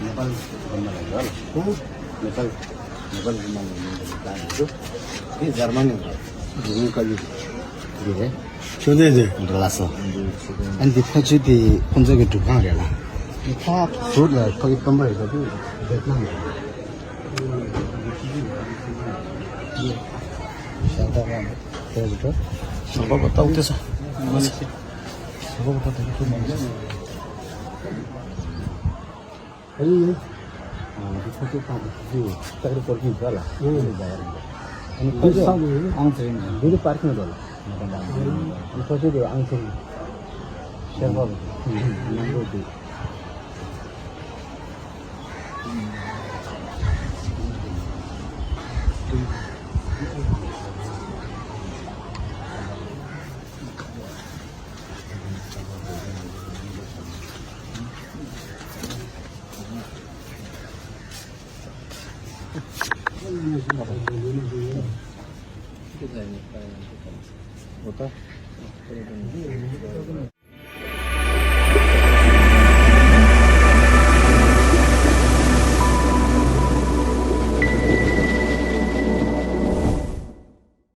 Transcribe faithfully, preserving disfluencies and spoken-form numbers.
ནེ་པཱལ་ནེ་པཱལ་ནེ་པཱལ་ནེ་པཱལ་ནེ་པཱལ་གི་མ་ནེ་ནེ་པཱལ་གི་དེ་འཇར་མན་གི་འདྲ་འདི་ནི་ཀ་ཡུ་འདི་རེད། ཁྱོད་དེ་དེ་འདི་ལ་སོ། ཨན་འདི་ཕ་ཆུ་དེ་ཁོང་ཚོ་གི་སྒྲུབ་ཁང་རེད་ལ། ཕ་ཟུར་ལ་ཕ་གི་སྟོན་པ་རེད་ད་དུ་བེད་ནམ་རེད། ཤ་སྟག་རང་རེད་དེ་རེད་དོ། ཞང་པ་པ་ཏའུ་ཏེ་ས། ཞང་པ་པ་ཏའུ་ཏེ་ས། ཨ་ནི། ཨ་འདི་ཁོ་ཚོ་ཚང་མ་ཅིག་ཅིག་ལྟ་གྲུ་སྐོར་གྱི་འདྲ་ལ། ཨ་ནི་རྒྱ་གར་འདི། ཨ་ནི་ཁོ་ཚོ་ཨང་ཚེ་རིང་འདི་ནི་པར་ཁིང་རོ་ལ། ཨ་ནི་ཁོ་ཚོ་གི་ཨང་ཚེ་རིང་། ཤེར་པ་ལ། ནང་ལོགས་འདི།